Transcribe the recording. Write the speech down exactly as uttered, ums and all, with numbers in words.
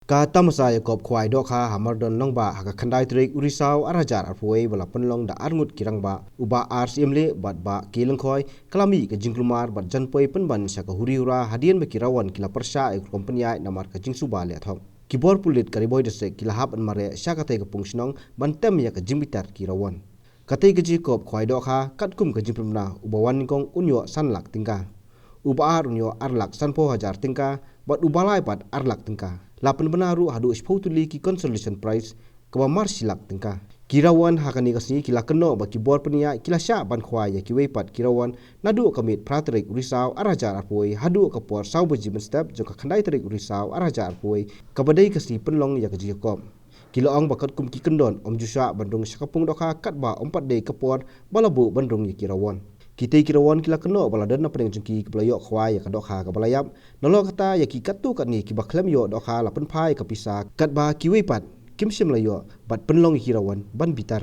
Ka tamasa ïakop khwai dohkha ha Mardon Nongbah ha ka khyndai tarik u Risaw ar hajar arphew wei ba la pynlong da arngut ki rangbah, u Bah R Syiemlieh bad Bah K Lyngkhoi, ka la mih ka jingkulmar bad jan poi pynban sha ka huri hura hadien ba ki rawon ki la pyrshah ïa ka rukom pynïaid namar ka jingsuba leh thok. Ki bor pulit ka Ri Bhoi District ki la hap ban mareh sha katei ka pung shnong ban tem ïa ka jingbitar ki rawon. Katei ka jingïakop khwai dohkha katkum ka jingpynbna, u ba wan nyngkong un ïoh san lak tyngka, u ba ar un ïoh ar lak sanphew hajar tyngka bad u ba lai pat ar lak tyngka. La pynbna ruh haduh shiphew tylli ki consolation prize kaba mar shi lak tyngka. Ki rawon ha kane ka sngi ki la kynnoh ba ki bor pynïaid ki la shah ban khwai ïa kiwei pat ki rawon naduh ka miet phra tarik u Risaw ar hajar arphew wei haduh ka por saw baje mynstep jong ka khyndai tarik u Risaw ar hajar arphew wei, kaba dei ka sngi pynlong ïa ka jingïakop. Ki la ong ba katkum ki kyndon ym ju shah ban rung sha ka pung dohkha katba ym pat dei ka por ba la buh ban rung ïa ki rawon. Kitei ki rawon ki la kynnoh ba la don na pdeng jong ki kiba la ïoh khwai ïa ka dohkha kaba la ïap. Nalor kata, ïa ki katto katne kiba khlem ïoh dohkha la pynphai ïa ka pisa katba kiwei pat kim shym la ïoh bad pynlong ïa ki rawon ban bitar.